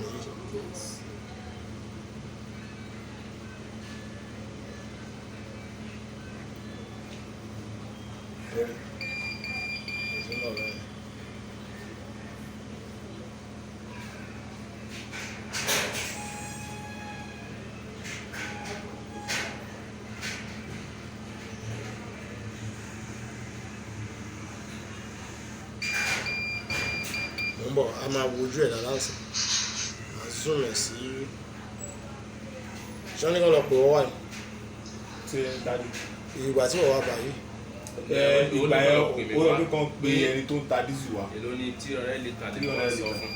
Nìyí. Yes. Lórí ìṣúná rẹ̀. Mo ń bọ̀, a máa wo ojú ẹ̀ dáadáa sí, a zoom ẹ̀ sí. Ṣé wọ́n ní kọ́ lọ pè wọ́n wà ní Ṣe dájú. ìgbà tí wọ́n wà báyìí? Ẹ ìgbà yẹn, ó yọ pé kàn pé ẹni tó ń ta diesel wa. Èló ni 300 litre tí 300 wọ́n sọ litre. fún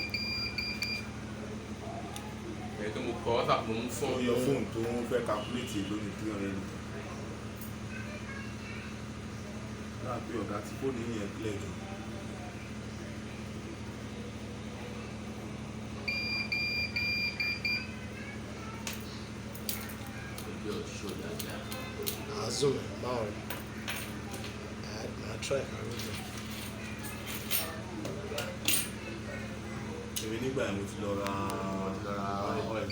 ẹ̀ tó mo kọ́ WhatsApp, mo mú Ó fóònù. yọ fóònù tó ń fẹ́ calculate èló ni 300 litre. Náà pé ọ̀gá tí fóònù yẹn clear jù. Ojú ọ̀ṣọ́ dáadáa. A zoom ẹ̀ báwọn rẹ̀, máa try ká lójú. Èmi nígbà yẹn mo ti lọ ra Lọ ra oil.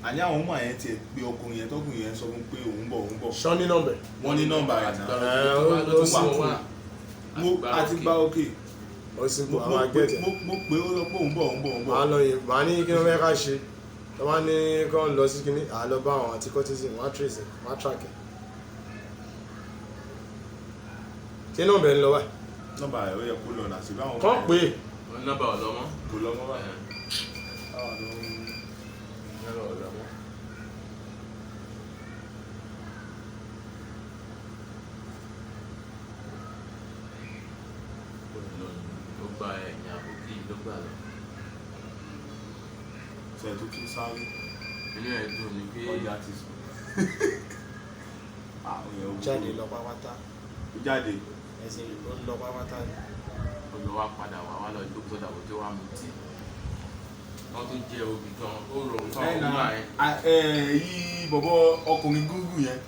Àní àwọn ọmọ yẹn tiẹ̀ pé ọkùnrin yẹn, tọkùnrin yẹn sọ fún pé òun bọ̀, òun bọ̀. Ṣọ́ ní nọ́mbẹ̀. Wọ́n ní nọ́mbà rẹ̀ Àti náà. gba Ẹ, òkè ó tó sì bá kú. wà. Mo àti gba òkè. Ó sì Mo kú, a máa gẹ̀tẹ̀. Mo pé ó sọ pé òun bọ̀, òun bọ̀, òun bọ̀. Màá lọ yìí, màá ní kí ló fẹ́ ká ṣe. Tó bá ní kán lọ sí kíní, à lọ bá àwọn àti cortisone, wọ́n á trace ẹ̀, wọ́n á track ẹ̀. Ṣé nọ́mbẹ̀ ń lọ báyìí? Nọ́mbà rẹ̀ ó yẹ kó lọ nà sí báwọn. Kán pè é. Wọn nọ́mbà ọlọmọ. Kò lọ mọ́ báyìí. Báwa ló ń Nọ́mbà ọlọmọ. Ó lọ ní ó gba ẹ̀yìn àbòkí ló gbà lọ. Ṣe tó tún sáré. Inú ẹ̀ dùn ní pé Ọjà ti sùn. Àwọn yẹn ó Jáde lọ pápátá. Ó jáde. Ẹ̀sìn ó lọ pápátá ni. Ó lọ wá padà wá wá lọ jókòó sọ́dà àbòkí wá mutí. Wọ́n tún jẹ obì gan, ó rọrùn fún àwọn ọmọ yẹn. Ẹ yí bọ̀bọ̀ ọkùnrin gúngùn yẹn.